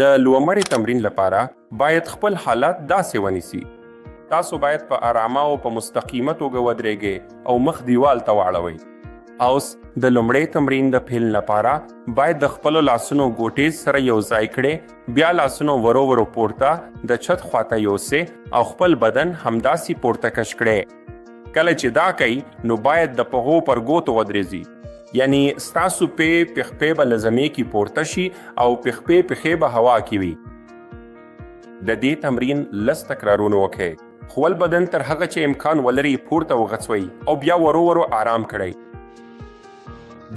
د لومړي تمرین لپاره باید خپل حالت داسې ونیسي. تاسو باید په ارامه او په مستقیمه توګه ودرېږئ او مخ دیوال ته واړوئ. اوس د لومړی تمرین د پیل لپاره باید د خپلو لاسونو ګوټې سره یو ځای کړئ، بیا لاسونو ورو ورو پورته د چت خواته یوسئ او خپل بدن همداسې پورته کش کړئ. کله چې دا کوئ نو باید د پښو پر ګوتو ودرېږئ. یعنی ستاسو پې پښپې به له ځمکې پورته شي او پښپې پښې به هوا کې وي. د دې تمرین 10 تکرارونه وکړئ. خپل بدن تر هغه چې امکان ولري پورته وغځوئ او بیا ورو ورو آرام کړئ.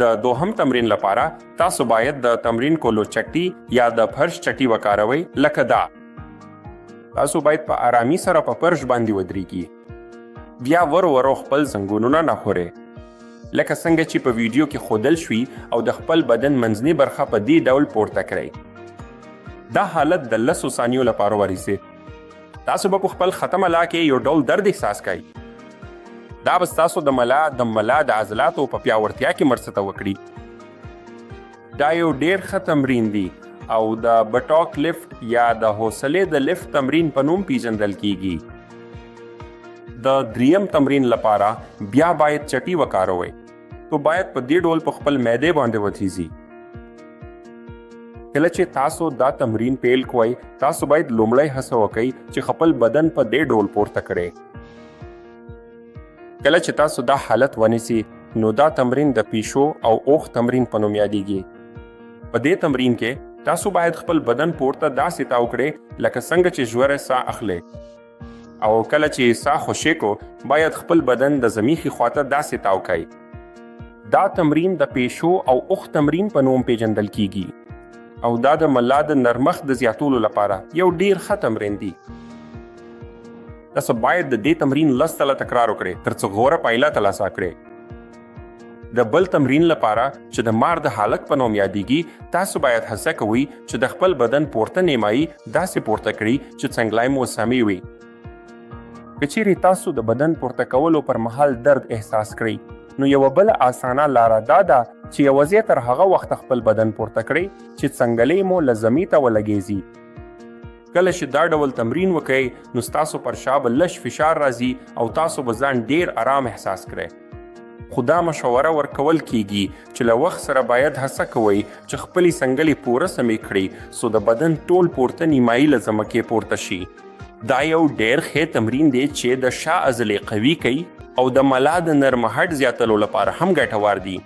د دوهم تمرین لپاره تاسو باید د تمرین کولو چټي یا د فرش چټي وکاروئ، لکه دا. تاسو باید په آرامي سره په فرش باندې ودرېږي، بیا ورو ورو خپل زنګونونه نښورئ لکه څنګه چې په ویډیو کې ښودل شوي او د خپل بدن منځني برخه په دې ډول پورته کړئ. دا حالت د 10 ثانیو لپاره ورسي. تاسو به په خپل ختمه ملا کې یو ډول درد احساس کړئ. دا به ستاسو د ملا د عضلاتو په پیاوړتیا کې مرسته وکړي. دا یو ډیر ښه تمرین دی او د بټاک لفټ یا د حوصلې د لفټ تمرین په نوم پیژندل کیږي. د دریم تمرین لپاره بیا باید چټي وکاروئ. تو باید په دې ډول په خپل معدې باندې وتیزي. کله چې تاسو دا تمرین پیل کوئ، تاسو باید لومړی هڅه وکړئ چې خپل بدن په دې ډول پورته کړئ. کله چې تاسو دا حالت ونیسئ نو دا تمرین د پیشو او اوښ تمرین په نوم یادیږي. په دې تمرین کې تاسو باید خپل بدن پورته داسې تاو کړئ لکه څنګه چې ژوره ساه اخلئ، او کله چې ساه خوشې کو باید خپل بدن د زمیخي خواته داسې تاو کړئ. دا تمرین د پیشو او اوښ تمرین په نوم پیژندل کیږي او دا د ملا د نرمښت د زیاتولو لپاره یو ډیر ښه تمرین دی. تاسو باید د دې تمرین 10 ځله تکرار وکړئ ترڅو غوره پایله ترلاسه کړئ. د بل تمرین لپاره چې د مار د حالت په نوم یادیږي، تاسو باید هڅه کوئ چې د خپل بدن پورته نیمایي داسې پورته کړئ چې څنګلای مو سمې وي. که چیرې تاسو د بدن پورته کولو پر مهال درد احساس کړئ، نو یوه بله اسانه لاره دا ده چې یوازې تر هغه وخته خپل بدن پورته کړئ چې څنګلې مو له زمي ته ولګېږي. کله چې دا ډول تمرین وکړئ نو ستاسو پر شا به لږ فشار راځي او تاسو به ځان ډیر ارام احساس کړئ. خو دا مشوره ورکول کیږي چې له وخت سره باید هڅه کوئ چې خپلې څنګلې پوره سمې کړئ څو د بدن ټول پورته نیمایي له ځمکې پورته شي. دا یو ډیر ښه تمرین دی چې د شا عضلې قوي کوي او د ملا د نرمهټ زیاتولو لپاره هم ګټور دي.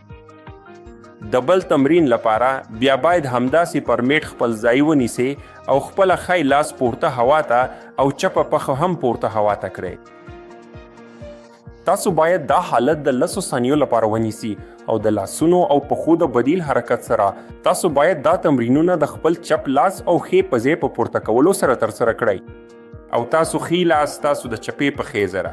د بل تمرین لپاره بیا باید همداسې پر میټ خپل ځای ونیسئ او خپله ښی لاس پورته هوا ته او چپه پښه هم پورته هوا ته کړئ. تاسو باید دا حالت د 10 ثانیو لپاره ونیسي او د لاسونو او پښو د بدیل حرکت سره تاسو باید دا تمرینونه د خپل چپ لاس او ښې پزې په پورته کولو سره ترسره کړئ او تاسو ښي لاس تاسو د چپې پښې سره.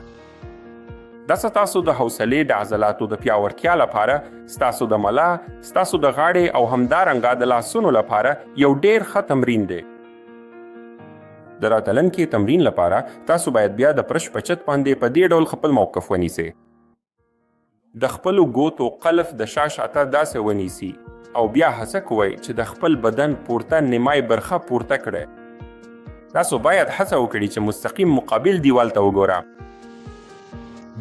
دا ستاسو د حوصلې د عضلاتو د پیاوړتیا لپاره، ستاسو د ملا، ستاسو د غاړې او همدارنګه د لاسونو لپاره یو ډیر ښه تمرین دی. د راتلونکي تمرین لپاره تاسو باید بیا د پرش په چت باندې په دې ډول خپل موقف ونیسئ. د خپلو ګوتو قلف د شا شاته داسې ونیسي او بیا هڅه کوئ چې د خپل بدن پورته نیمای برخه پورته کړئ. تاسو باید هڅه وکړئ چې مستقیم مقابل دیوال ته وګوره.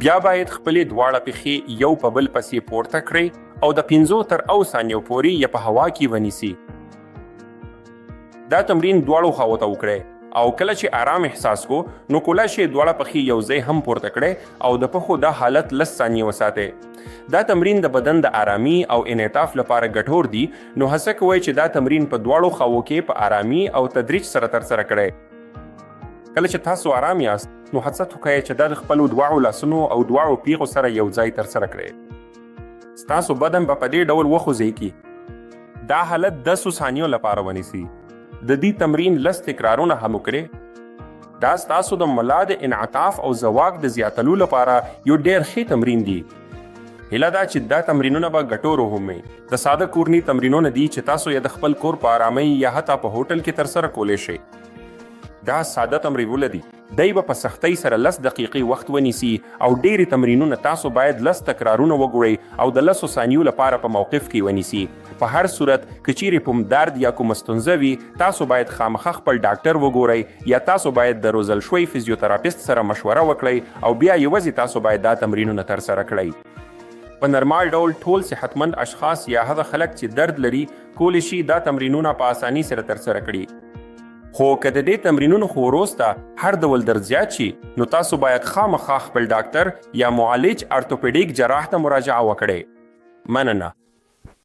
بیا باید خپلې دواړه پښې یو په بل پسې پورته کړئ او د 5 تر 7 ثانیو پورې یې په هوا کې ونیسي. دا تمرین دواړو خواو ته وکړئ او کله چې آرام احساس کو نو کولای شئ دواړه پښې یو ځای هم پورته کړئ او د پښو دا حالت 10 ثانیې وساتئ. دا تمرین د بدن د آرامي او انعطاف لپاره ګټور دي، نو هڅه کوئ چې دا تمرین په دواړو خواو کې په آرامي او تدریج سره ترسره کړئ. کله چې تاسو آرام یاست نو هڅه وکړئ چې دا د خپلو دواړو لاسونو او دواړو پیغو سره یو ځای ترسره کړئ. ستاسو بدن به په دې ډول وخوځېږي. دا حالت 10 ثانیو لپاره ونیسي. د دې تمرین 10 تکرارونه هم وکړئ. دا ستاسو د ملا د انعطاف او ځواک د زیاتولو لپاره یو ډیر ښه تمرین دی. هیله ده چې دا تمرینونه به ګټور هم وي. د ساده کورني تمرینونه دي چې تاسو یې د خپل کور په آرامۍ یا حتی په هوټل کې ترسره کولی شئ. دا ساده تمرینونه دي. دی به په سختۍ سره لس دقیقې وخت ونیسي او ډېری تمرینونه تاسو باید لس تکرارونه وګورئ او د لسو ثانیو لپاره په موقف کې ونیسي. په هر صورت، که چیرې کوم درد یا کومه ستونزه وي، تاسو باید خامخا خپل ډاکټر وګورئ یا تاسو باید د روزل شوی فزیوتراپیست سره مشوره وکړئ او بیا یوازې تاسو باید دا تمرینونه ترسره کړئ. په نرمال ډول ټول صحتمند اشخاص یا هغه خلک چې درد لري کولی شي دا تمرینونه په اساني سره ترسره کړي. خو که د دې تمرینونو خو وروسته هر ډول درد زیات شي، نو تاسو باید خامخا خپل ډاکټر یا معالج ارتوپیډیک جراح ته مراجعه وکړئ. مننه.